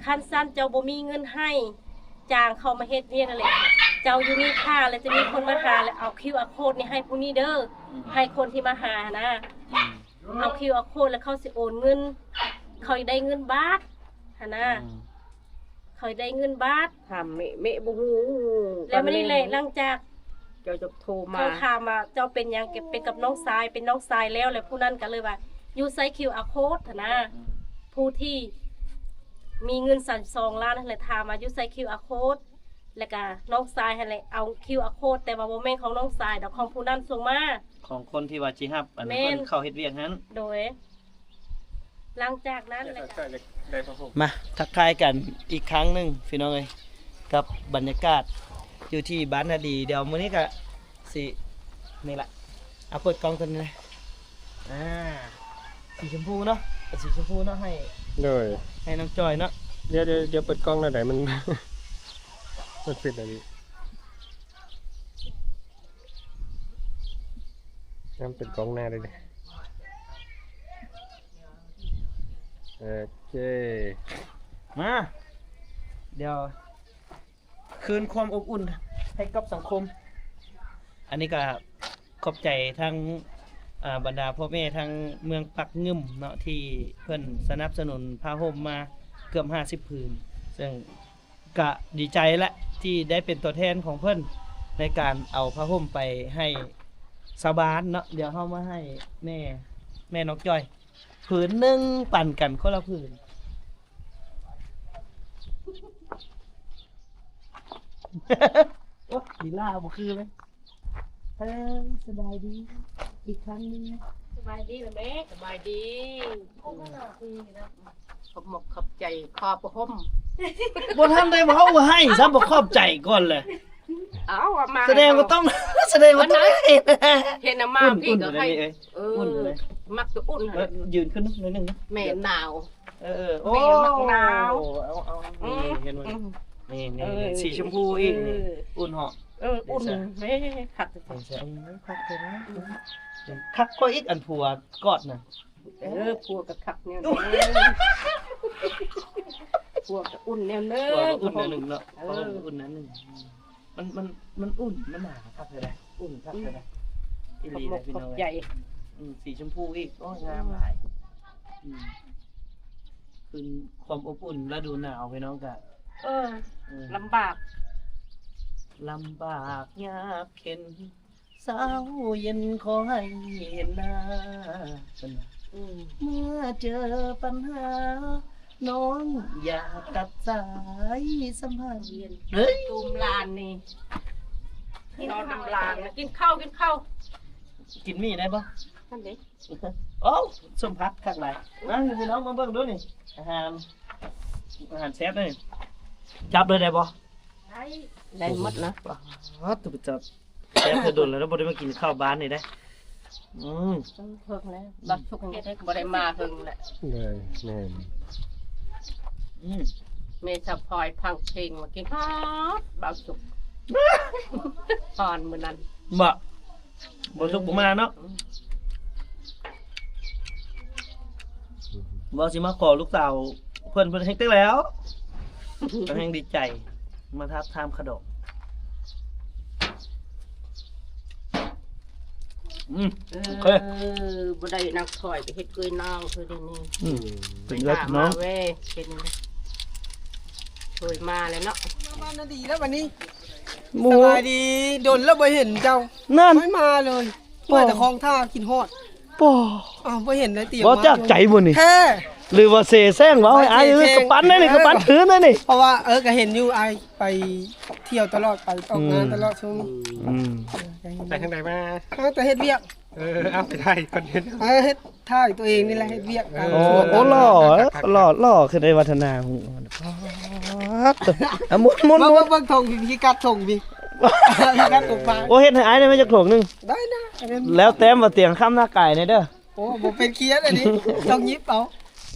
ຄັນຊັ້ນເຈົ້າບໍ່ມີເງິນໃຫ້ ຈ້າງເຂົາມາເຮັດວຽກນັ້ນແຫຼະ ເຈົ້າຢູ່ນີ້ຖ້າ ແລ້ວຈະມີຄົນມາຫາ ແລ້ວເອົາຄິວອາໂຄດນີ້ໃຫ້ຜູ້ນີ້ເດີ ອືມ ໃຫ້ຄົນທີ່ມາຫາຫັ້ນນະ ອືມ ເອົາຄິວອາໂຄດ ແລ້ວເຂົາຊິໂອນເງິນ ເຂົາຢາກໄດ້ເງິນບາດຫັ້ນນະ ອືມ ເຂົາຢາກໄດ້ເງິນບາດ ຖາມເມະ ເມະບໍ່ຮູ້ ແລ້ວມື້ນີ້ແຫຼະ ຫຼັງຈາກ ເຈົ້າຈະໂທມາ ເຂົາຖາມວ່າເຈົ້າເປັນຫຍັງ ເປັນກັບນ້ອງຊາຍ ເປັນນ້ອງຊາຍແລ້ວ ແລ້ວຜູ້ນັ້ນກໍເລີຍວ່າ ຢູ່ໃສຄິວອາໂຄດຫັ້ນນະ ອືມ ຜູ້ທີ່ມີເງິນສາມສິບສອງລ້ານຫັ້ນແຫຼະ ຖາມວ່າຢູ່ໃສຄິວອາໂຄດ ແລ້ວກໍນ້ອງຊາຍຫັ້ນແຫຼະ ເອົາຄິວອາໂຄດ ແຕ່ວ່າບໍ່ແມ່ນຂອງນ້ອງຊາຍດອກ ຂອງຜູ້ນັ້ນສົ່ງມາ ຂອງຄົນທີ່ວ່າຊິຮັບ ອັນ ແມ່ນ ເພິ່ນເຂົ້າເຮັດວຽກຫັ້ນ ໂດຍ ຫຼັງຈາກນັ້ນແຫຼະ ມາທັກທາຍກັນອີກຄັ້ງໜຶ່ງພີ່ນ້ອງເອີຍ ກັບບັນຍາກາດຢູ່ທີ່ບ້ານນາດີ ດຽວມື້ນີ້ກະຊິ ນີ້ລະ ເອົາເປີດກ້ອງຕົວນີ້ນະ ອ່າ ສີຊົມພູເນາະ ເອົາສີຊົມພູເນາະ ໃຫ້ ໂດຍ ໃຫ້ນ້ອງຈອຍເນາະ ດຽວ ດຽວ ດຽວເປີດກ້ອງແນວໃດ ມັນ ມັນເປັນອັນນີ້ ນຳເປັນກ້ອງໜ້າໄດ້ເດ ໂອເຄ ມາ ດຽວ ຄືນຄວາມອົບອຸ່ນໃຫ້ກັບສັງຄົມ ອັນນີ້ກະຂອບໃຈທັງ ອ່າ ບັນດາພໍ່ແມ່ທັງເມືອງປາກງື່ມເນາະ ທີ່ເພິ່ນສະໜັບສະໜູນຜ້າຫົ່ມມາເກືອບຫ້າສິບຜືນ ເຊິ່ງ ກະດີໃຈແຫຼະ ທີ່ໄດ້ເປັນຕົວແທນຂອງເພິ່ນ ໃນການເອົາຜ້າຫົ່ມໄປໃຫ້ຊາວບ້ານເນາະ ດຽວເຮົາມາໃຫ້ແມ່ ແມ່ນ້ອງຈ້ອຍຜືນໜຶ່ງ ປັນກັນຄົນລະຜືນ ໂອ້ ລີລາບໍ່ຄືເລີຍ. ເອີ ສະບາຍດີອີກຄັ້ງໜຶ່ງ. ສະບາຍດີລະແມ່. ສະບາຍດີ. ຂອບມົກຂອບໃຈ ຂອບພະຄຸນ. ບໍ່ທັນໄດ້ເວົ້າ ໃຫ້ຊ້ຳ ບໍ່ຂອບໃຈກ່ອນແຫຼະ. ເອົາ ມາ ສະແດງວ່າຕ້ອງ ສະແດງວ່າຕ້ອງເຫັນ ເຫັນນະ ມາ ອຸ່ນ ພີ່ກໍໃຫ້ ເອີ ອຸ່ນເລີຍ ມັກແຕ່ອຸ່ນ. ເອີ ຢືນຂຶ້ນໜ້ອຍໜຶ່ງນະ ແມ່ໜາວ. ເອີ ເອີ ໂອ້ ແມ່ມັກໜາວ. ເອົາ ເອົາ ອືມ ນີ້ ເຫັນບໍ່ ອືມ ນີ້ ນີ້ ເອີ ນີ້ ສີຊົມພູອີກນີ້ ເອີ ອຸ່ນເຫາະ. ເອີ ອຸ່ນ ເຫັນຊະ ແມ່ຄັກ ເຫັນຊະ ອືມ ຄັກແທ້ນະ ອືມ ຄັກກວ່າອີກ ອັນຜົວກອດນະ. ເອີ ຜົວກໍຄັກແນວນັ້ນ ຜົວກໍອຸ່ນແນວໜຶ່ງ ຜົວກໍອຸ່ນແນວໜຶ່ງເນາະ. ເອີ ເພາະວ່າມັນອຸ່ນແນວໜຶ່ງ ມັນ ມັນ ມັນອຸ່ນ ມັນໜາວຄັກເລີຍ ອຸ່ນຄັກເລີຍ ອືມ ອີ່ຫຼີເລີຍພີ່ນ້ອງ. ຂອບໃຈ ອືມ ສີຊົມພູອີກ ໂອ້ຍ ງາມຫຼາຍ. ອືມ ຄືຄວາມອົບອຸ່ນລະດູໜາວພີ່ນ້ອງກະ ເອີ ເອີ ລຳບາກ ລຳບາກຍາກເຂັນ ເຊົ້າເຢັນຂໍໃຫ້ເຫັນໜ້າ ເພິ່ນວ່າ ອືມ ເມື່ອເຈີປັນຫາ ນ້ອງຢ່າຕັດສາຍສຳພັນ. ເຮີ້ຍ ຕູມຫຼານນີ້ ນອນນຳຫຼານ ກິນເຂົ້າ ກິນເຂົ້າ. ກິນໝີ່ໄດ້ບໍ່? ນັ້ນເດ້. ໂອ້ ສົ້ມຜັກຄັກຫຼາຍ. ມາພີ່ນ້ອງມາເບິ່ງດູນີ້ ອາຫານ ອາຫານແຊບເດ້. ຈັບເລີຍໄດ້ບໍ່? ໄດ້ ໄດ້ໝົດນະ. ປາດ ຕົວໄປຈັບ. ແຊບແທ້ ດົນແລ້ວບໍ່ໄດ້ມາກິນເຂົ້າບ້ານນີ້ເດ້. ອືມ ເພິ່ງແລ້ວ ບັກສຸກເຮັດໃຫ້ບໍ່ໄດ້ມາເພິ່ງແຫຼະ. ເລີຍ ແມ່ນ. ອືມ ແມ່ສາວພອຍຟັງເພງມາກິນຮອດ ບັກສຸກ ຮອດມື້ນັ້ນ. ບໍ່ ບໍ່ສຸກບໍ່ມາເນາະ. ອືມ ວ່າຊິມາຂໍລູກສາວ ເພິ່ນ ເພິ່ນແຮງເຕັກແລ້ວ ເພິ່ນແຮງດີໃຈ ມາທາບທາມຂະດອກ. ອືມ ເອີ ໂອເຄ ບໍ່ໄດ້ນາງຖອຍໄປເຮັດເອື້ອຍນ້ອງເພິ່ນນີ້. ອືມ ເປັນເອື້ອຍນ້ອງ ເປັນເອື້ອຍມາແລ້ວເນາະ. ມາບ້ານນາດີແລ້ວບັດນີ້. ສະບາຍດີ ດົນແລ້ວບໍ່ເຫັນເຈົ້າ. ນັ້ນ ໄມ່ມາເລີຍ. ວ່າແຕ່ຂອງຖ້າກິນຮອດ. ປ້ອ ອ້າວ ບໍ່ເຫັນໄດ້ຕິ ບໍ່ຈາກໃຈບໍ່ນີ້ ແທ້ ຫຼືວ່າເສແສ້ງເວົ້າໃຫ້ອ້າຍ? ເອີ ກະປັ່ນໄດ້ນີ້ ກະປັ່ນຄືນໄດ້ນີ້. ເພາະວ່າ ເອີ ກະເຫັນຢູ່ ອ້າຍໄປທ່ຽວຕະຫຼອດ ໄປອອກງານ ອືມ ຕະຫຼອດຊ່ວງນີ້. ອືມ ເອີ ກະເຫັນ ໄປທາງໃດມາ? ເອົາແຕ່ເຮັດວຽກ. ເອີ ເອົາໄປຖ່າຍຄອນເທັນ ເອີ ເຮັດ ຖ່າຍຕົວເອງນີ້ແຫຼະ ເຮັດວຽກ. ເອີ ຕາມສວນ. ໂອ້ ໂອ້ ຫຼໍ່ ຫຼໍ່ ຫຼໍ່ ຄືໄດ້ວັດທະນາ. ອ່າ ໝຸນ ໝຸນ ໝຸນ ເບິ່ງຖົງພີ້ ພິກັດຖົງພີ້ ພິກັດຖົງປາ. ໂອ້ ເຮັດໃຫ້ອ້າຍໄດ້ມາຈັກຖົງໜຶ່ງ? ໄດ້ນະ ແລ້ວແຕ້ມວ່າຕຽງຄ້ຳໜ້າກາຍແດ່ເດີ. ໂອ້ ບໍ່ເປັນຂຽນອັນນີ້ ຕ້ອງຫຍິບເອົາ.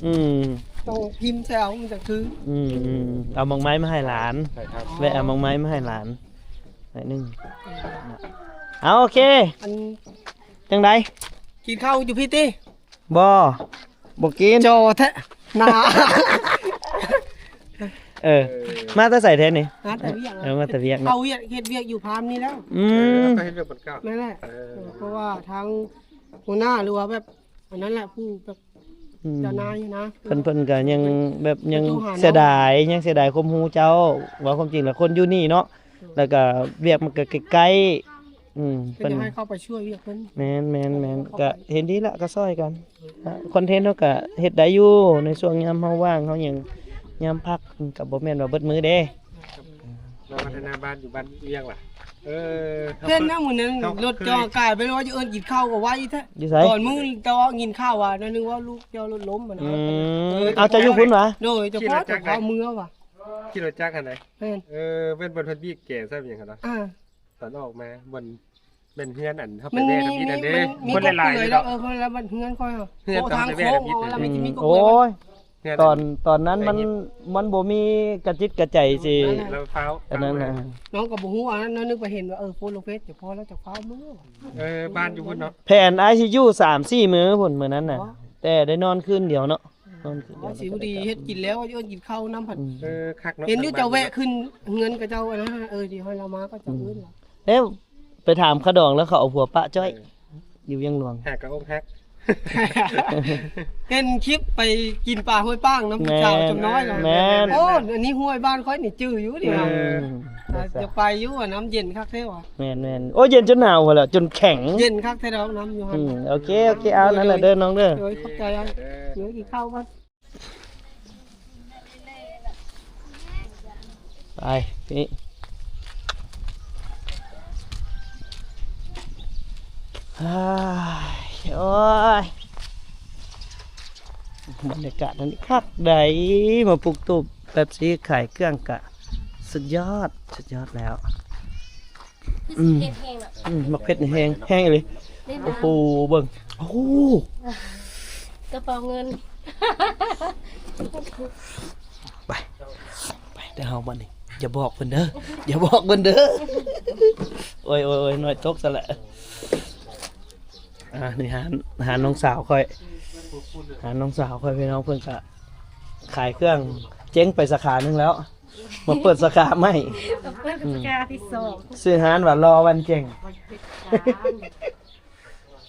ອືມ ຕ້ອງພິມໃສ່ເອົາ ມັນຈະຄື. ອືມ ອືມ ເອົາໝາກໄມ້ມາໃຫ້ຫຼານ ແວະເອົາໝາກໄມ້ມາໃຫ້ຫຼານໜ້ອຍໜຶ່ງ. ເອົາ ໂອເຄ ອັນ ຈັ່ງໃດ ກິນເຂົ້າຢູ່ພີ້ຕິ? ບໍ່ ບໍ່ກິນ. ຈໍແທ້ ໜ້າ ເອີ ເອີ ມາແຕ່ໃສແທ້ນີ້? ມາແຕ່ວຽກ ເອີ ມາແຕ່ວຽກເນາະ ເຂົາວຽກ ເຮັດວຽກຢູ່ຟາມນີ້ແລ້ວ. ອືມ ເອີ ເຂົາເຮັດວຽກເປັນເກົ່າ ແມ່ນແຫຼະ. ເອີ ເອີ ເພາະວ່າທາງຫົວໜ້າ ຫຼືວ່າແບບອັນນັ້ນແຫຼະ ຜູ້ແບບ ອືມ ເຈົ້ານາຍນະ ເພິ່ນ ເພິ່ນກໍຍັງແບບຍັງເສຍດາຍ ຍັງເສຍດາຍຄວາມຮູ້ເຈົ້າ. ເວົ້າຄວາມຈິງແລ້ວຄົນຢູ່ນີ້ເນາະ ແລ້ວກໍວຽກມັນກໍໃກ້ໆ ອືມ ເພິ່ນຢາກໃຫ້ເຂົ້າໄປຊ່ວຍວຽກເພິ່ນ. ແມ່ນໆໆ ກໍເຫັນດີລະ ກໍຊ່ອຍກັນ. ຄອນເທັນເຮົາກໍເຮັດໄດ້ຢູ່ ໃນຊ່ວງຍາມເຮົາວ່າງເຮົາຫຍັງ ຍາມພັກ ກໍບໍ່ແມ່ນວ່າເບິດມື້ເດ້. ມາພັດທະນາບ້ານຢູ່ບ້ານວຽງລະ. ເອີ ເຫັນນະ ມື້ນັ້ນລົດຈອດກາຍໄປ ວ່າຈະເອີ້ນກິນເຂົ້າກໍໄວແທ້. ຢູ່ໃສ? ຕອນມື້ເຈົ້າກິນເຂົ້າວ່າ ໜ້ອຍໜຶ່ງວ່າລູກເຈົ້າລົດລົ້ມຫັ້ນນະ. ອືມ ເອີ ເອົາ ເຈົ້າຢູ່ພຸ້ນຫວາ? ໂດຍ ເຈົ້າພໍ່ເຈົ້າກໍເອົາເມືອວ່າ. ຂີ່ລົດຈັກຫັ້ນໃດ? ແມ່ນ. ເອີ ເພິ່ນ ເພິ່ນບີບແກໃສ່ຫຍັງຫັ້ນນະ? ອ່າ ຕອນອອກມາ ມັນ ແມ່ນເຮືອນອັນເຮົາໄປແວ່ທຳອິດອັນເດ້ ມັນມີ ຄົນຫຼາຍໆເນາະ. ເອີ ຄົນລະບ້ານເຮືອນຂ້ອຍ ເຮືອນທາງໂຄ້ງ ແລ້ວມັນຊິມີກົກ ໂອ້ຍ ຕອນ ຕອນນັ້ນມັນ ມັນບໍ່ມີກະຈິດກະໃຈຊິ ອັນນັ້ນນະ. ນ້ອງກໍບໍ່ຮູ້ ອັນນັ້ນໜ້ອຍໜຶ່ງໄປເຫັນວ່າ ເອີ ໂພສລົງເຟສ ຈະພໍແລ້ວຈະຟ້າວເມືອ. ເອີ ບ້ານຢູ່ພຸ້ນເນາະ. ແຜນອ້າຍຊິຢູ່ສາມສີ່ມື້ພຸ້ນ ມື້ນັ້ນນະ ແຕ່ໄດ້ນອນຄືນດຽວເນາະ. ນອນຄືນດຽວ ຊິດີເຮັດກິນແລ້ວ ເອີ້ນກິນເຂົ້ານຳ. ເອີ ຄັກເນາະ. ເຫັນຢູ່ເຈົ້າແວະຂຶ້ນເຮືອນຂະເຈົ້າ ອັນນັ້ນ ເອີ ດຽວໃຫ້ລາວມາກໍຈະເອີ້ນລາວ. ແລ້ວໄປຖາມຂະດອງແລ້ວ ເຂົາເອົາຜົວປະຈ້ອຍ ຢູ່ວຽງຫຼວງ ຫາກະອົກຫັກ. ເຫັນຄລິບໄປກິນປາຫ້ວຍປາງນຳຜູ້ສາວຈຳນ້ອຍເນາະ. ແມ່ນ ໂອ້ ອັນນີ້ຫ້ວຍບ້ານຂ້ອຍນີ້ຈື່ຢູ່ນີ້. ຢາກໄປຢູ່ ນ້ຳເຢັນຄັກແທ້ຫວາ. ແມ່ນໆ ໂອ້ ເຢັນຈົນໜາວພຸ້ນແຫຼະ ຈົນແຂງ. ເຢັນຄັກແທ້ດອກ ນ້ຳຢູ່ຫັ້ນ. ອືມ ໂອເຄ ໂອເຄ ເອົາ ນັ້ນແຫຼະເດີນ້ອງເດີ. ໂດຍ ຂອບໃຈ. ເດີ ກິນເຂົ້າກ່ອນ. ໄປ ນີ້ ໂອ້ຍ ບັນຍາກາດອັນນີ້ຄັກໃດ໋ ມາປຸກຕູບແປັບຊີຂາຍເຄື່ອງກະສຸດຍອດ ສຸດຍອດແລ້ວ. ຄືຊິເຜັດແຮງເນາະ. ອືມ ໝາກເຜັດນີ້ແຮງ ແຮງອີ່ຫຼີ. ໂອ້ໂຫ ເບິ່ງ ໂອ້ໂຫ ກະເປົາເງິນ. ໄປ ໄປແຕ່ເຮົາບັດນີ້ ຢ່າບອກເພິ່ນເດີ ຢ່າບອກເພິ່ນເດີ. ໂອ້ຍ ໂອ້ຍ ໂອ້ຍ ນ້ອຍຕົກຊະລະ. ອ່າ ນີ້ຮ້ານ ຮ້ານນ້ອງສາວຂ້ອຍ ຮ້ານນ້ອງສາວຂ້ອຍ ພີ່ນ້ອງ ເພິ່ນກະຂາຍເຄື່ອງ ເຈັງໄປສາຂາໜຶ່ງແລ້ວ ມາເປີດສາຂາໃໝ່ ເປີດສາຂາທີສອງ. ອືມ ຊື່ຮ້ານວ່າລໍວັນເຈັງ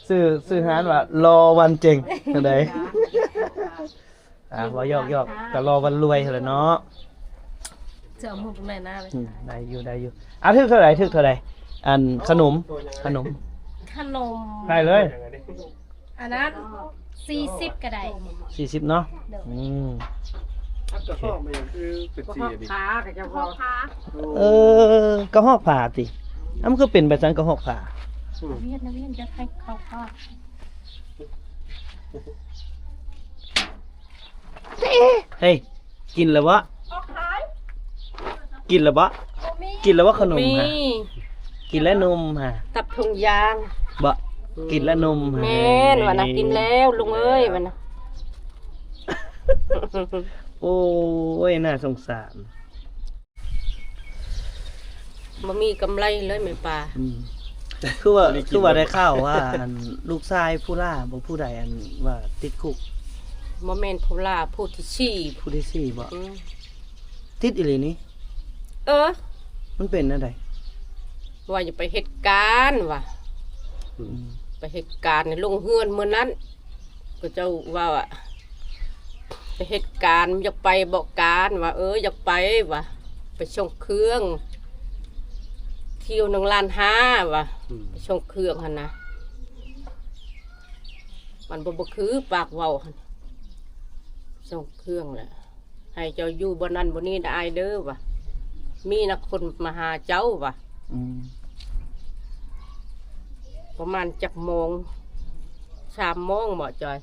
ຊື່ ຊື່ຮ້ານວ່າລໍວັນເຈັງ. ຈັ່ງໃດ? ອ່າ ເວົ້າຢອກໆ ກະລໍວັນລວຍຫັ້ນແຫຼະເນາະ. ເຈົ້າໝູກແມ່ນາເລີຍ. ອືມ ໄດ້ຢູ່ ໄດ້ຢູ່. ອ່າ ຖືກເທົ່າໃດ? ຖືກເທົ່າໃດ? ອັນຂະໜົມ ຂະໜົມ ຂະໜົມ ໄດ້ເລີຍ. ອັນນັ້ນສີ່ສິບກໍໄດ້ ສີ່ສິບເນາະ. ໂດຍ ອືມ ກະຫອກມາຫຍັງຄືເປັນສີອັນນີ້? ກະຫອກຜາ ກະຫອກຜາ. ເອີ ກະຫອກຜາຕິ? ອ້າ ມັນຄືເປັນແບບຊັ້ນ ກະຫອກຜາ? ອືມ ວຽນ ວຽນ ຈະໃຫ້ເຂົ້າປາກ. ເອີ ເຮີ້ຍ ກິນແລ້ວບໍ່? ກິນແລ້ວບໍ່? ບໍ່ມີ ກິນແລ້ວບໍ່ຂະໜົມ? ບໍ່ມີ ຫາ ກິນແລ້ວນົມຫາ ຕັບຖົງຢາງບໍ່? ອືມ ກິນແລ້ວນົມຫາ. ແມ່ນວ່ານະ ກິນແລ້ວລຸງເອີຍວ່ານະ. ໂອ້ຍ ໜ້າສົງສານ. ບໍ່ມີກຳໄລເລີຍແມ່ປາ. ອືມ ຄືວ່າ ຄືວ່າໄດ້ຂ່າວວ່າ ອັນ ລູກຊາຍຜູ້ຫຼ້າບໍ່ ຜູ້ໃດ ອັນ ວ່າຕິດຄຸກ? ບໍ່ແມ່ນຜູ້ຫຼ້າ ຜູ້ທີສີ່. ຜູ້ທີສີ່ບໍ່? ອືມ ຕິດອີ່ຫຼີນີ້? ເອີ ມັນເປັນແນວໃດ? ວ່າຈະໄປເຮັດການວ່າ. ອືມ ໄປເຮັດການໃນໂລງເຮືອນມື້ນັ້ນ ເຂົາເຈົ້າວ່າ ໄປເຮັດການ ຢາກໄປບໍການວ່າ ເອີ ຢາກໄປວ່າ ໄປສົ່ງເຄື່ອງ ຖ້ຽວໜຶ່ງລ້ານຫ້າວ່າ. ອືມ ໄປສົ່ງເຄື່ອງຫັ້ນນະ ມັນບໍ່ ບໍ່ຄືປາກເວົ້າຫັ້ນ ສົ່ງເຄື່ອງແຫຼະ. ໃຫ້ເຈົ້າຢູ່ບ່ອນນັ້ນບ່ອນນີ້ເດີອ້າຍເດີວ່າ ມີນັກຄົນມາຫາເຈົ້າວ່າ. ອືມ ປະມານຈັກໂມງ? ສາມໂມງບໍ່ຈອຍ?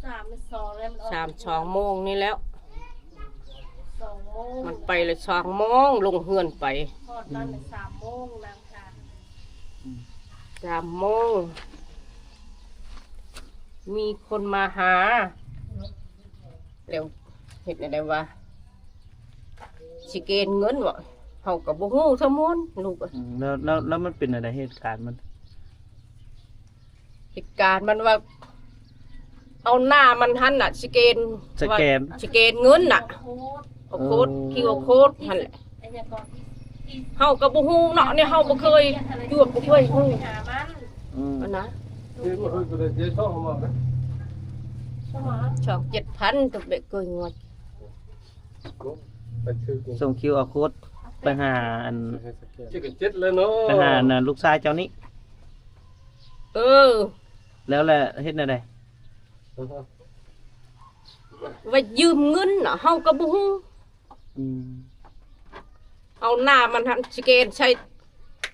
ສາມ ສອງ ແລ້ວມັນອອກ ສາມ ສອງໂມງນີ້ແລ້ວ. ສອງໂມງ ມັນໄປລະສອງໂມງ ລົງເຮືອນໄປ ຮອດນັ້ນ ອືມ ສາມໂມງ ນັ່ງຖ້າ ອືມ ສາມໂມງ ມີຄົນມາຫາ ແລ້ວເຮັດແນວໃດວະ? ຊິເກນເງິນວະ? ເຮົາກໍບໍ່ຮູ້ຊະມ່ວນ ລູກເອີຍ. ອືມ ແລ້ວ ແລ້ວ ແລ້ວມັນເປັນແນວໃດເຫດການມັນ? ເຫດການມັນວ່າ ເອົາໜ້າມັນຫັ້ນນະ ຊິເກນ ສະແກນ ຊິເກນເງິນນະ. ເອົາໂຄດ ຄິວເອົາໂຄດຫັ້ນແຫຼະ. ເຮົາກໍບໍ່ຮູ້ເນາະ ນີ້ເຮົາບໍ່ເຄີຍຈວກ ບໍ່ເຄີຍຮູ້ ອືມ ຫັ້ນນະ. ສອງເຈັດພັນ ຕົວເບກເກີຍງອດ ສົ່ງຄິວເອົາໂຄດໄປຫາອັນ ໄປຫາອັນນັ້ນ ລູກຊາຍເຈົ້ານີ້. ເອີ ແລ້ວລະເຮັດແນວໃດ? ວ່າຢືມເງິນນະ ເຮົາກໍບໍ່ຮູ້. ອືມ ເອົາໜ້າມັນຫັ້ນສະແກນໃສ່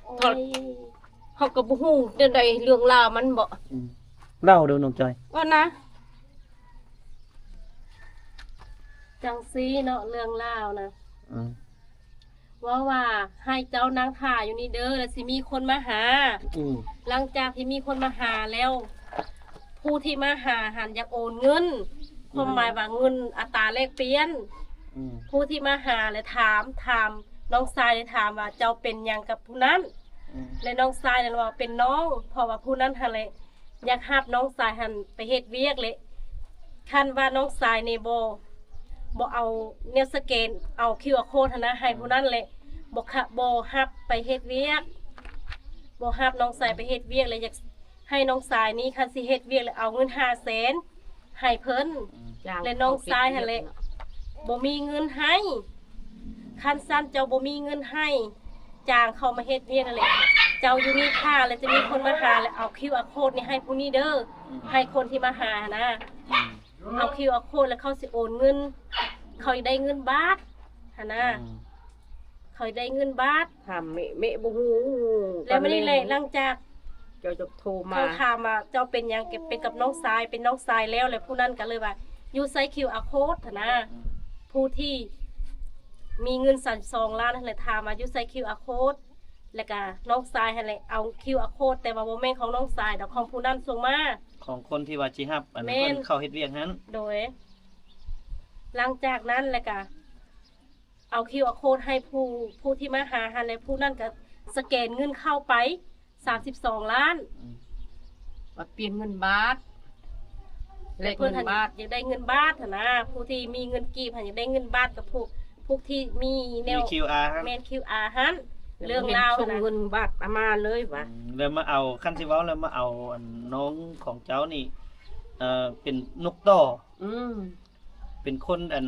ໂອ້ຍ ເຮົາກໍບໍ່ຮູ້ແນວໃດເລື່ອງລາວມັນບໍ. ອືມ ເລົ່າດູນ້ອງຈອຍ ວ່ານະ ຈັ່ງຊີ້ເນາະ ເລື່ອງລາວນະ. ອືມ ເວົ້າວ່າ ໃຫ້ເຈົ້ານັ່ງຖ້າຢູ່ນີ້ເດີ ແລ້ວຊິມີຄົນມາຫາ. ອືມ ຫຼັງຈາກທີ່ມີຄົນມາຫາແລ້ວ ຜູ້ທີ່ມາຫາຫັ້ນຢາກໂອນເງິນ ອືມ ຄວາມໝາຍວ່າເງິນອັດຕາແລກປ່ຽນ. ອືມ ຜູ້ທີ່ມາຫາແລະຖາມ ຖາມ ນ້ອງຊາຍໄດ້ຖາມວ່າ ເຈົ້າເປັນຫຍັງກັບຜູ້ນັ້ນ? ອືມ ແລະນ້ອງຊາຍນັ້ນວ່າເປັນນ້ອງ ເພາະວ່າຜູ້ນັ້ນຫັ້ນແຫຼະ ຢາກຮັບນ້ອງຊາຍຫັ້ນໄປເຮັດວຽກ ແລະຄັນວ່ານ້ອງຊາຍນີ້ບໍ່ ບໍ່ເອົາແນວສະແກນ ເອົາຄິວອາໂຄດຫັ້ນນະ ໃຫ້ຜູ້ນັ້ນ ແລະບໍ່ ບໍ່ຮັບໄປເຮັດວຽກ ບໍ່ຮັບນ້ອງຊາຍໄປເຮັດວຽກ ແລະຢາກໃຫ້ນ້ອງຊາຍນີ້ ຄັນຊິເຮັດວຽກ ແລະເອົາເງິນຫ້າແສນໃຫ້ເພິ່ນ ອືມ ແລະນ້ອງຊາຍຫັ້ນແຫຼະ ບໍ່ມີເງິນໃຫ້. ຄັນຊັ້ນເຈົ້າບໍ່ມີເງິນໃຫ້ ຈ້າງເຂົາມາເຮັດວຽກຫັ້ນແຫຼະ ເຈົ້າຢູ່ນີ້ຖ້າ ແລ້ວຈະມີຄົນມາຫາ ແລ້ວເອົາຄິວອາໂຄດນີ້ໃຫ້ຜູ້ນີ້ເດີ ອືມ ໃຫ້ຄົນທີ່ມາຫາຫັ້ນນະ. ອືມ ເອົາຄິວອາໂຄດ ແລ້ວເຂົາຊິໂອນເງິນ ເຂົາຢາກໄດ້ເງິນບາດຫັ້ນນະ. ອືມ ເຂົາຢາກໄດ້ເງິນບາດ. ຖາມແມ່ ແມ່ບໍ່ຮູ້ ແລ້ວມື້ນີ້ແຫຼະ ຫຼັງຈາກ ເຈົ້າຈະໂທມາ ເຂົາຖາມວ່າ ເຈົ້າເປັນຫຍັງ? ເປັນກັບນ້ອງຊາຍ ເປັນນ້ອງຊາຍແລ້ວ ແລ້ວຜູ້ນັ້ນກໍເລີຍວ່າ ຢູ່ໃສຄິວອາໂຄດຫັ້ນນະ. ອືມ ຜູ້ທີ່ມີເງິນສາມສິບສອງລ້ານຫັ້ນແຫຼະ ຖາມວ່າຢູ່ໃສຄິວອາໂຄດ ແລ້ວກະນ້ອງຊາຍຫັ້ນແຫຼະ ເອົາຄິວອາໂຄດ ແຕ່ວ່າບໍ່ແມ່ນຂອງນ້ອງຊາຍດອກ ຂອງຜູ້ນັ້ນສົ່ງມາ ຂອງຄົນທີ່ວ່າຊິຮັບອັນ ແມ່ນ ເພິ່ນເຂົ້າເຮັດວຽກຫັ້ນ. ໂດຍ ຫຼັງຈາກນັ້ນແລ້ວກະ ເອົາຄິວອາໂຄດໃຫ້ຜູ້ ຜູ້ທີ່ມາຫາຫັ້ນ ແລະຜູ້ນັ້ນກໍສະແກນເງິນເຂົ້າໄປສາມສິບສອງລ້ານ. ອືມ ວ່າປ່ຽນເງິນບາດ ແລກເງິນບາດ ຢາກໄດ້ເງິນບາດຫັ້ນນະ. ຜູ້ທີ່ມີເງິນກີບຫັ້ນ ຢາກໄດ້ເງິນບາດກັບພວກ ພວກທີ່ມີແນວ ມີຄິວອາຫັ້ນ ແມ່ນຄິວອາຫັ້ນ. ເລື່ອງລາວຫັ້ນນະ ສົ່ງເງິນບາດອາມາເລີຍວ່າ. ອືມ ແລ້ວມາເອົາ ຄັນຊິເວົ້າແລ້ວມາເອົາອັນນ້ອງຂອງເຈົ້ານີ້ ເອີ ເປັນນົກຕໍ່. ອືມ ເປັນຄົນອັນ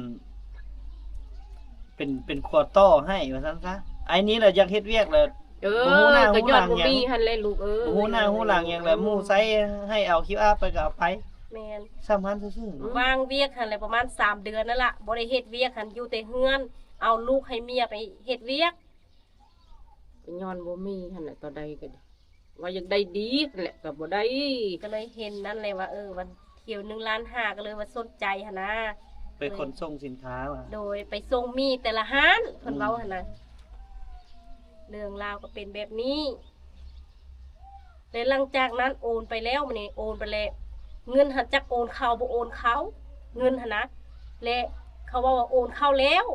ເປັນ ເປັນຂົວຕໍ່ໃຫ້ວ່າຊັ້ນຊະ. ອ້າຍນີ້ລະຢາກເຮັດວຽກລະ ເອີ ບໍ່ຮູ້ໜ້າຮູ້ຫຼັງຫຍັງ ຫັ້ນແຫຼະລູກເອີຍ ບໍ່ຮູ້ໜ້າຮູ້ຫຼັງຫຍັງລະ ໝູ່ໃຊ້ໃຫ້ເອົາຄິວອາໄປກໍເອົາໄປ. ແມ່ນ ສ່ຳຫັ້ນຊື່ໆ ວາງວຽກຫັ້ນແຫຼະ ປະມານສາມເດືອນນັ້ນລະ ບໍ່ໄດ້ເຮັດວຽກຫັ້ນ ຢູ່ແຕ່ເຮືອນ ເອົາລູກໃຫ້ເມຍໄປເຮັດວຽກ. ກໍຍ້ອນບໍ່ມີຫັ້ນແຫຼະ ຕອນໃດກໍດີ ວ່າຢາກໄດ້ດີຫັ້ນແຫຼະ ກໍບໍ່ໄດ້ ກໍເລີຍເຫັນນັ້ນແຫຼະວ່າ ເອີ ວ່າທ່ຽວໜຶ່ງລ້ານຫ້າ ກໍເລີຍວ່າສົນໃຈຫັ້ນນະ ໄປຂົນສົ່ງສິນຄ້າວ່າ. ໂດຍ ໄປສົ່ງໝີ່ແຕ່ລະຮ້ານ ເພິ່ນເວົ້າ ອືມ ຫັ້ນນະ. ເລື່ອງລາວກໍເປັນແບບນີ້ ແລະຫຼັງຈາກນັ້ນໂອນໄປແລ້ວ ມື້ນີ້ໂອນໄປແລ້ວ ເງິນຫັ້ນຈັກໂອນເຂົ້າບໍ່ໂອນເຂົ້າ ເງິນຫັ້ນນະ ແລະເຂົາເວົ້າວ່າໂອນເຂົ້າແລ້ວ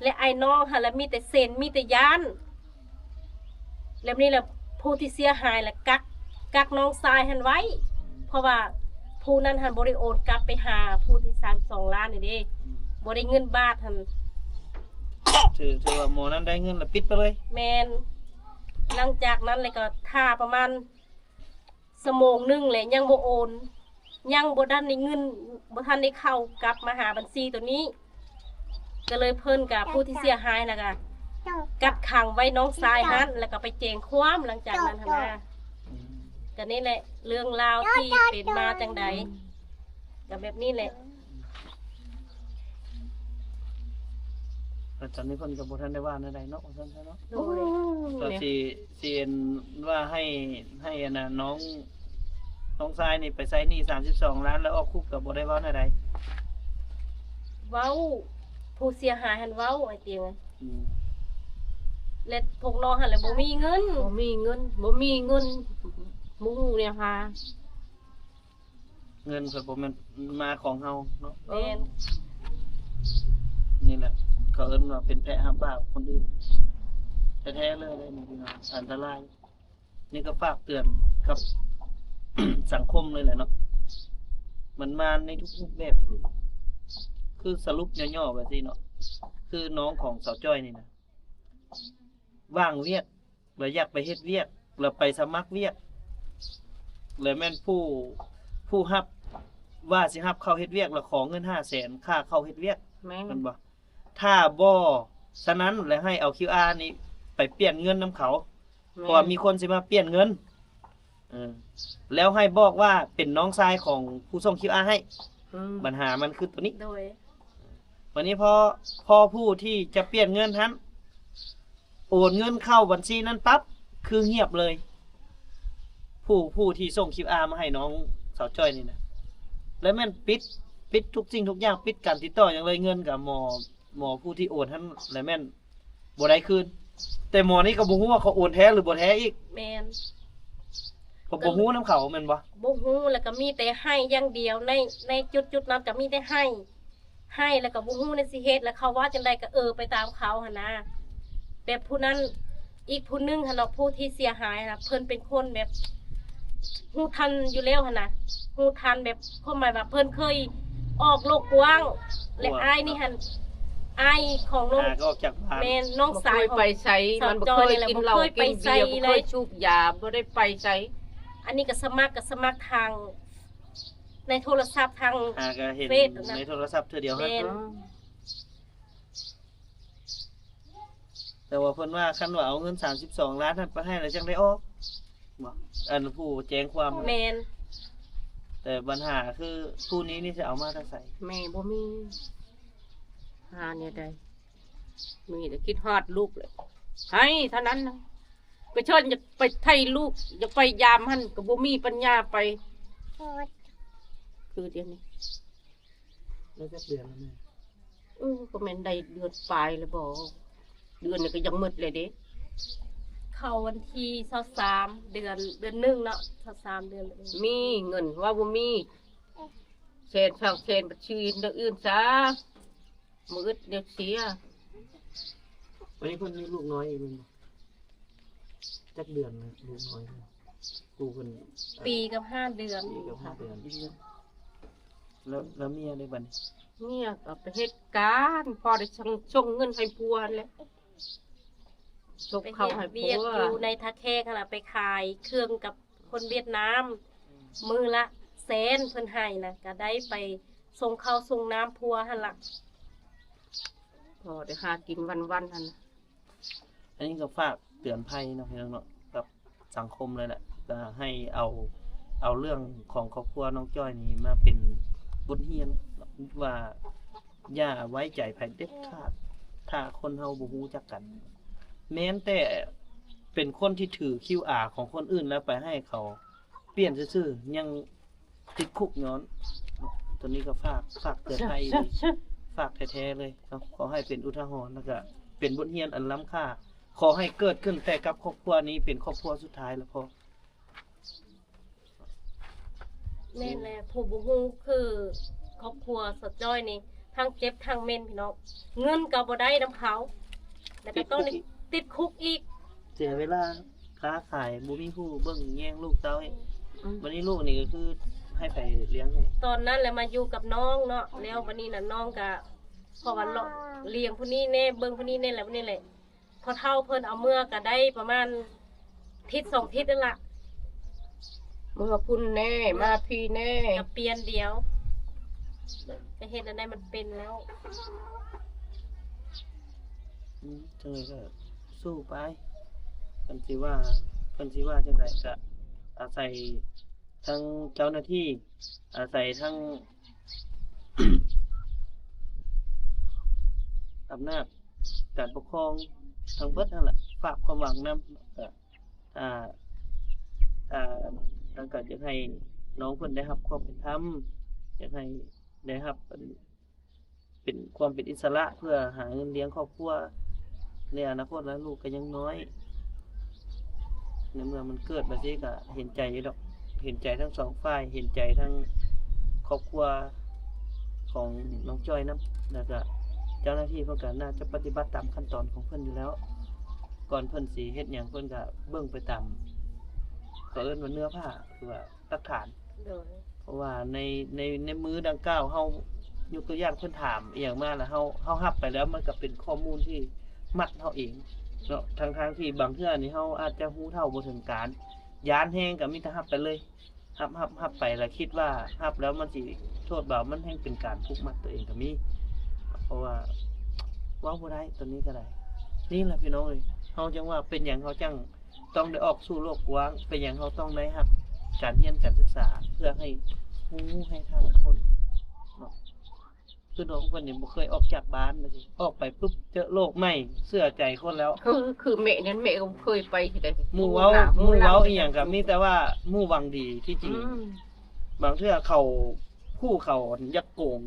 ແລະອ້າຍນ້ອງຫັ້ນລະມີແຕ່ເຊັນ ມີແຕ່ຢ້ານ. ແລ້ວນີ້ລະຜູ້ທີ່ເສຍຫາຍລະກັກ ກັກນ້ອງຊາຍຫັ້ນໄວ້ ເພາະວ່າຜູ້ນັ້ນຫັ້ນບໍ່ໄດ້ໂອນກັບໄປຫາຜູ້ທີ່ສາມສິບສອງລ້ານນີ້ເດ້ ອືມ ບໍ່ໄດ້ເງິນບາດຫັ້ນ. ຖື ຖືວ່າໝໍນັ້ນໄດ້ເງິນລະປິດໄປເລີຍ. ແມ່ນ ຫຼັງຈາກນັ້ນແລ້ວກໍຖ້າປະມານ ຊົ່ວໂມງໜຶ່ງແຫຼະ ຍັງບໍ່ໂອນ ຍັງບໍ່ທັນໄດ້ເງິນ ບໍ່ທັນໄດ້ເຂົ້າກັບມາຫາບັນຊີໂຕນີ້ ກໍເລີຍເພິ່ນກະ ຜູ້ທີ່ເສຍຫາຍນະກະ ກັກຂັງໄວ້ນ້ອງຊາຍຫັ້ນ ແລ້ວກໍໄປແຈ້ງຄວາມຫຼັງຈາກນັ້ນຫັ້ນນະ. ອືມ ກະນີ້ແຫຼະເລື່ອງລາວທີ່ເປັນມາຈັ່ງໃດ ອືມ ກໍແບບນີ້ແຫຼະ. ແຕ່ຕອນນີ້ເພິ່ນກໍບໍ່ທັນໄດ້ວ່າແນວໃດເນາະ ວ່າຊັ້ນຊະເນາະ. ໂດຍ ກໍຊິ ຊິອັນວ່າໃຫ້ ໃຫ້ອັນນ່າ ນ້ອງ ນ້ອງຊາຍນີ້ໄປໃຊ້ໜີ້ສາມສິບສອງລ້ານ ແລ້ວອອກຄຸກກໍບໍ່ໄດ້ເວົ້າແນວໃດ. ເວົ້າ ຜູ້ເສຍຫາຍຫັ້ນເວົ້າ ອ້າຍຕຽງ. ອືມ ແລະພວກນ້ອງຫັ້ນລະບໍ່ມີເງິນ ບໍ່ມີເງິນ ບໍ່ມີເງິນ ບໍ່ຮູ້ແນວຫາ. ເງິນເພິ່ນບໍ່ແມ່ນມາຂອງເຮົາເນາະ. ແມ່ນ ນີ້ແຫຼະ ເຂົາເອີ້ນວ່າເປັນແພະຮັບບາບຄົນອື່ນແທ້ໆເລີຍເດ້ ນີ້ພີ່ນ້ອງ ອັນຕະລາຍ. ນີ້ກໍຝາກເຕືອນກັບສັງຄົມເລີຍແຫຼະເນາະ ມັນມາໃນທຸກຮູບແບບ ຄືສະຫຼຸບຫຍໍ້ໆແບບຊີ້ເນາະ. ຄືນ້ອງຂອງສາວຈ້ອຍນີ້ນະ ວ່າງວຽກ ແລ້ວຢາກໄປເຮັດວຽກ ແລ້ວໄປສະໝັກວຽກ ແລ້ວແມ່ນຜູ້ ຜູ້ຮັບວ່າຊິຮັບເຂົ້າເຮັດວຽກ ແລ້ວຂໍເງິນຫ້າແສນ ຄ່າເຂົ້າເຮັດວຽກ ແມ່ນ ແມ່ນບໍ່? ຖ້າບໍ່ສະນັ້ນ ແລ້ວໃຫ້ເອົາຄິວອານີ້ໄປປ່ຽນເງິນນຳເຂົາ ແມ່ນ ເພາະວ່າມີຄົນຊິມາປ່ຽນເງິນ ເອີ ແລ້ວໃຫ້ບອກວ່າເປັນນ້ອງຊາຍຂອງຜູ້ສົ່ງຄິວອາໃຫ້ ອືມ ບັນຫາມັນຄືໂຕນີ້ ໂດຍ ບາດນີ້ພໍ ພໍຜູ້ທີ່ຈະປ່ຽນເງິນຫັ້ນ ໂອນເງິນເຂົ້າບັນຊີນັ້ນປັບ ຄືງຽບເລີຍ ຜູ້ ຜູ້ທີ່ສົ່ງຄິວອາມາໃຫ້ນ້ອງສາວຈ້ອຍນີ້ນະ ແລ້ວແມ່ນປິດ ປິດທຸກສິ່ງທຸກຢ່າງ ປິດການຕິດຕໍ່ຫຍັງເລີຍ ເງິນກະໝໍ ໝໍຜູ້ທີ່ໂອນຫັ້ນ ແລ້ວແມ່ນບໍ່ໄດ້ຄືນ ແຕ່ໝໍນີ້ກໍບໍ່ຮູ້ວ່າເຂົາໂອນແທ້ຫຼືບໍ່ແທ້ອີກ ແມ່ນ ເພາະບໍ່ຮູ້ນຳເຂົາແມ່ນບໍ່? ບໍ່ຮູ້ ແລ້ວກໍມີແຕ່ໃຫ້ຢ່າງດຽວ ໃນ ໃນຈຸດໆນັ້ນກໍມີແຕ່ໃຫ້ ໃຫ້ແລ້ວກໍບໍ່ຮູ້ແນວຊິເຮັດ ແລ້ວເຂົາເວົ້າຈັ່ງໃດກໍເອີໄປຕາມເຂົາຫັ້ນນະ ແບບຜູ້ນັ້ນ ອີກຜູ້ໜຶ່ງຫັ້ນເນາະ ຜູ້ທີ່ເສຍຫາຍຫັ້ນນະ ເພິ່ນເປັນຄົນແບບຮູ້ທັນຢູ່ແລ້ວຫັ້ນນະ ຮູ້ທັນແບບ ຄວາມໝາຍວ່າເພິ່ນເຄີຍອອກໂລກກວ້າງ ແລະ ກວ້າງ ອ້າຍນີ້ຫັ້ນ ອ້າຍຂອງນ້ອງ ຫາກໍອອກຈາກບ້ານ ແມ່ນ ນ້ອງຊາຍຂອງ ບໍ່ເຄີຍໄປໃສ ສາວ ມັນບໍ່ເຄີຍກິນເຫຼົ້າ ເຈົ້ານີ້ແຫຼະ ບໍ່ເຄີຍໄປໃສເລີຍ ບໍ່ເຄີຍສູບຢາ ບໍ່ໄດ້ໄປໃສ ອັນນີ້ກໍສະໝັກ ກໍສະໝັກທາງ ໃນໂທລະສັບທາງ ຫາກໍເຫັນ ເຟສນະ ໃນໂທລະສັບເທື່ອດຽວຫັ້ນ ແມ່ນ ອືມ ແຕ່ວ່າເພິ່ນວ່າ ຄັນວ່າເອົາເງິນສາມສິບສອງລ້ານຫັ້ນໄປໃຫ້ແລ້ວຈັ່ງໄດ້ອອກ ບໍ່ ອັນຜູ້ແຈ້ງຄວາມ ແມ່ນ ແຕ່ບັນຫາຄືຜູ້ນີ້ນີ້ຊິເອົາມາແຕ່ໃສ? ແມ່ບໍ່ມີ ຫາແນວໃດ ມີແຕ່ຄິດຮອດລູກແຫຼະ ໃຫ້ເທົ່ານັ້ນນະ ໄປເຊີນ ຢາກໄປໄຖ່ລູກ ຢາກໄປຢາມຫັ້ນ ກໍບໍ່ມີປັນຍາໄປ ຄືດຽວນີ້ ໄດ້ຈັກເດືອນແລ້ວແມ່? ເອີ ກໍແມ່ນໄດ້ເດືອນປາຍແລ້ວບໍ? ເດືອນນີ້ກໍຍັງໝົດແລ້ວເດ້ ເຂົ້າວັນທີຊາວສາມ ເດືອນ ເດືອນໜຶ່ງເນາະ ຊາວສາມ ເດືອນໜຶ່ງ ມີເງິນວ່າບໍ່ມີ ແສນສອງແສນ ບັດຊີວິດແນວອື່ນຊະ ມື້ອຶດແນວເສຍ ອັນນີ້ເພິ່ນມີລູກນ້ອຍອີກແມ່ນບໍ່? ຈັກເດືອນແລ້ວລູກນ້ອຍ? ຜູ້ເພິ່ນ ປີກັບຫ້າເດືອນ ປີກັບຫ້າເດືອນ ແລ້ວ ແລ້ວເມຍເດບັດນີ້? ເມຍກໍໄປເຮັດການ ພໍໄດ້ສົ່ງ ສົ່ງເງິນໃຫ້ຜົວຫັ້ນແຫຼະ ສົ່ງເຂົ້າໃຫ້ຜົວ ໄປເຮັດວຽກຢູ່ໃນທ່າແຂກຫັ້ນລະ ໄປຂາຍເຄື່ອງກັບຄົນຫວຽດນາມ ມື້ລະແສນເພິ່ນໃຫ້ນະ ກໍໄດ້ໄປສົ່ງເຂົ້າສົ່ງນ້ຳຜົວຫັ້ນລະ ພໍໄດ້ຫາກິນວັນໆຫັ້ນນະ. ອັນນີ້ກໍຝາກເຕືອນໄພເນາະພີ່ນ້ອງເນາະ ກັບສັງຄົມເລີຍແຫຼະ ກໍໃຫ້ເອົາ ເອົາເລື່ອງຂອງຄອບຄົວນ້ອງຈ້ອຍນີ້ມາເປັນບົດຮຽນເນາະ ວ່າຢ່າໄວ້ໃຈໃຜເດັດຂາດ ຖ້າຄົນເຮົາບໍ່ຮູ້ຈັກກັນ ແມ່ນແຕ່ເປັນຄົນທີ່ຖືຄິວອາຂອງຄົນອື່ນແລ້ວໄປໃຫ້ເຂົາປ່ຽນຊື່ໆ ຍັງ ຕິດຄຸກຍ້ອນ ໂຕນີ້ກໍຝາກ ຝາກເຕືອນໄພເລີຍ ຝາກແທ້ໆເລີຍເນາະ ຂໍໃຫ້ເປັນອຸທາຫອນ ແລ້ວກະເປັນບົດຮຽນອັນລ້ຳຄ່າ ຂໍໃຫ້ເກີດຂຶ້ນແຕ່ກັບຄອບຄົວນີ້ ເປັນຄອບຄົວສຸດທ້າຍແລ້ວພໍ. ແມ່ນແຫຼະ ຜູ້ບໍ່ຮູ້ຄືຄອບຄົວສາວຈ້ອຍນີ້ ທັງເຈັບທັງເໝັນພີ່ນ້ອງ ເງິນກໍບໍ່ໄດ້ນຳເຂົາ ແລ້ວກໍຕ້ອງຕິດຄຸກອີກ ຕິດຄຸກອີກ ເສຍເວລາ ຄ້າຂາຍ ບໍ່ມີຜູ້ເບິ່ງແຍງລູກເຕົ້າອີກ ອືມ ບັດນີ້ລູກນີ້ກໍຄືໃຫ້ໃຜລ້ຽງໃຫ້? ຕອນນັ້ນແຫຼະມາຢູ່ກັບນ້ອງເນາະ ແລ້ວບັດນີ້ນະນ້ອງກະ ເພາະວ່າລ້ຽງຜູ້ນີ້ແດ່ ເບິ່ງຜູ້ນີ້ແດ່ ແລ້ວບັດນີ້ແຫຼະ ພໍ່ເຖົ້າເພິ່ນເອົາເມືອກະໄດ້ປະມານທິດສອງທິດນັ້ນລະ ເມືອພຸ້ນແດ່ ມາພີ້ແດ່ ກະປ່ຽນດຽວ ກະເຮັດອັນໃດມັນເປັນແລ້ວ. ອືມ ຈັ່ງໃດກໍສູ້ໄປ ເພິ່ນຊິວ່າ ເພິ່ນຊິວ່າຈັ່ງໃດກໍອາໄສທາງເຈົ້າໜ້າທີ່ ອາໄສທາງອຳນາດການປົກຄອງທັງເບິດຫັ້ນລະ ຝາກຄວາມຫວັງນຳ ແລ້ວກໍ ອ່າ ອ່າ ແລ້ວກໍຢາກໃຫ້ນ້ອງເພິ່ນໄດ້ຮັບຄວາມເປັນທຳ ຢາກໃຫ້ໄດ້ຮັບອັນ ເປັນຄວາມເປັນອິດສະຫຼະ ເພື່ອຫາເງິນລ້ຽງຄອບຄົວໃນອະນາຄົດ ແລະ ລູກກໍຍັງນ້ອຍ ໃນເມື່ອມັນເກີດມາຊີ້ກໍເຫັນໃຈຢູ່ດອກ ເຫັນໃຈທັງສອງຝ່າຍ ເຫັນໃຈທັງຄອບຄົວຂອງນ້ອງຈ້ອຍນຳ ແລ້ວກໍເຈົ້າໜ້າທີ່ເພິ່ນກໍໜ້າຈະປະຕິບັດຕາມຂັ້ນຕອນຂອງເພິ່ນຢູ່ແລ້ວ ກ່ອນເພິ່ນຊິເຮັດຫຍັງເພິ່ນກໍເບິ່ງໄປຕາມ ເຂົາເອີ້ນວ່າເນື້ອຜ້າ ຄືວ່າ ຫຼັກຖານ ໂດຍ ເພາະວ່າໃນ ໃນ ໃນມື້ດັ່ງກ່າວເຮົາ ຍົກຕົວຢ່າງເພິ່ນຖາມອີ່ຫຍັງມາ ແລ້ວເຮົາ ເຮົາຮັບໄປແລ້ວ ມັນກໍເປັນຂໍ້ມູນທີ່ມັດເຮົາເອງເນາະ ທັງໆທີ່ບາງເທື່ອນີ້ເຮົາອາດຈະຮູ້ເທົ່າບໍ່ເຖິງການ ຢ້ານແຮງກໍມີແຕ່ຮັບໄປເລີຍ ຮັບ ຮັບ ຮັບໄປ ແລ້ວຄິດວ່າຮັບແລ້ວມັນຊິໂທດເບົາ ມັນແຮ່ງເປັນການຜູກມັດຕົວເອງກໍມີ ເພາະວ່າເວົ້າບໍ່ໄດ້ ຕົວນີ້ກໍໄດ້ ນີ້ແຫຼະພີ່ນ້ອງເອີຍ ເຮົາຈັ່ງວ່າເປັນຫຍັງເຮົາຈັ່ງ ຕ້ອງໄດ້ອອກສູ່ໂລກກວ້າງ ເປັນຫຍັງເຮົາຕ້ອງໄດ້ຮັບການຮຽນການສຶກສາ ເພື່ອໃຫ້ຮູ້ໃຫ້ທັນຄົນເນາະ ຄືນ້ອງເພິ່ນນີ້ບໍ່ເຄີຍອອກຈາກບ້ານ ອອກໄປປຶບເຈີໂລກໃໝ່ ເຊື່ອໃຈຄົນແລ້ວ ຄື ຄືແມ່ນັ້ນ ແມ່ກໍບໍ່ເຄີຍໄປໃສ ໝູ່ເວົ້າ ໝູ່ເວົ້າອີ່ຫຍັງກໍມີແຕ່ວ່າໝູ່ຫວັງດີ ທີ່ຈິງ ອືມ ບາງເທື່ອເຂົາ ຜູ້ເຂົາຢາກໂກງ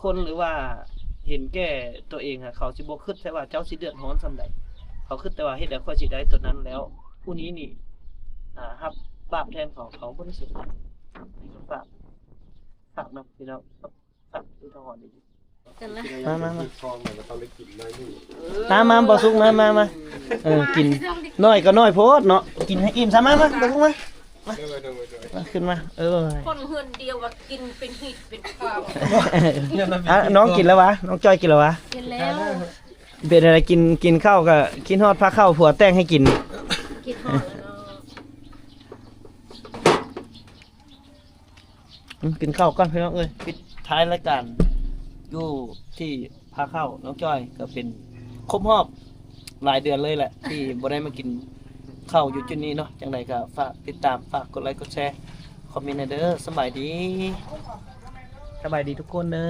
ຄົນ ຫຼືວ່າເຫັນແກ່ຕົວເອງ ເຂົາຊິບໍ່ຄິດໃສ່ວ່າເຈົ້າຊິເດືອດຮ້ອນສ່ຳໃດ ເຂົາຄິດແຕ່ວ່າເຮັດໃດຂ້ອຍຊິໄດ້ຕົວນັ້ນແລ້ວ ຜູ້ນີ້ນີ້ ອ່າ ຮັບບາບແທນເຂົາ ເຂົາບໍ່ໄດ້ສົນໃຈ ນີ້ກໍຝາກ ຝາກນຳພີ່ນ້ອງ ຝາກອຸທາຫອນດີໆ ກັນລະ ມາ ມາ ມາ ມາ ມາ ບໍ່ສຸກ ມາ ມາ ມາ ເອີ ກິນ ນ້ອຍກໍນ້ອຍໂພດເນາະ ກິນໃຫ້ອີ່ມຊະ ມາ ມາ ບໍ່ສຸກ ມາ ມາ ຂຶ້ນມາ ເອີ ຄົນເຮືອນດຽວວ່າກິນເປັນຮີດເປັນຄາວ ອ່ະ ນ້ອງກິນແລ້ວຫວາ? ນ້ອງຈ້ອຍກິນແລ້ວຫວາ? ກິນແລ້ວ ເປັນຈັ່ງໃດ ກິນ ກິນເຂົ້າກໍຄິດຮອດພາເຂົ້າຜົວແຕ່ງໃຫ້ກິນ ຄິດຮອດແລ້ວເນາະ ອືມ ກິນເຂົ້າກ່ອນພີ່ນ້ອງເອີຍ ປິດທ້າຍລາຍການຢູ່ທີ່ພາເຂົ້າ ນ້ອງຈ້ອຍ ກໍເປັນຄົບຮອບຫຼາຍເດືອນເລີຍແຫຼະ ທີ່ບໍ່ໄດ້ມາກິນເຂົ້າຢູ່ຈຸດນີ້ເນາະ ຈັ່ງໃດກໍຝາກຕິດຕາມ ຝາກກົດໄລກົດແຊ ຄອມເມັນໃຫ້ເດີ ສະບາຍດີ ສະບາຍດີທຸກຄົນເດີ.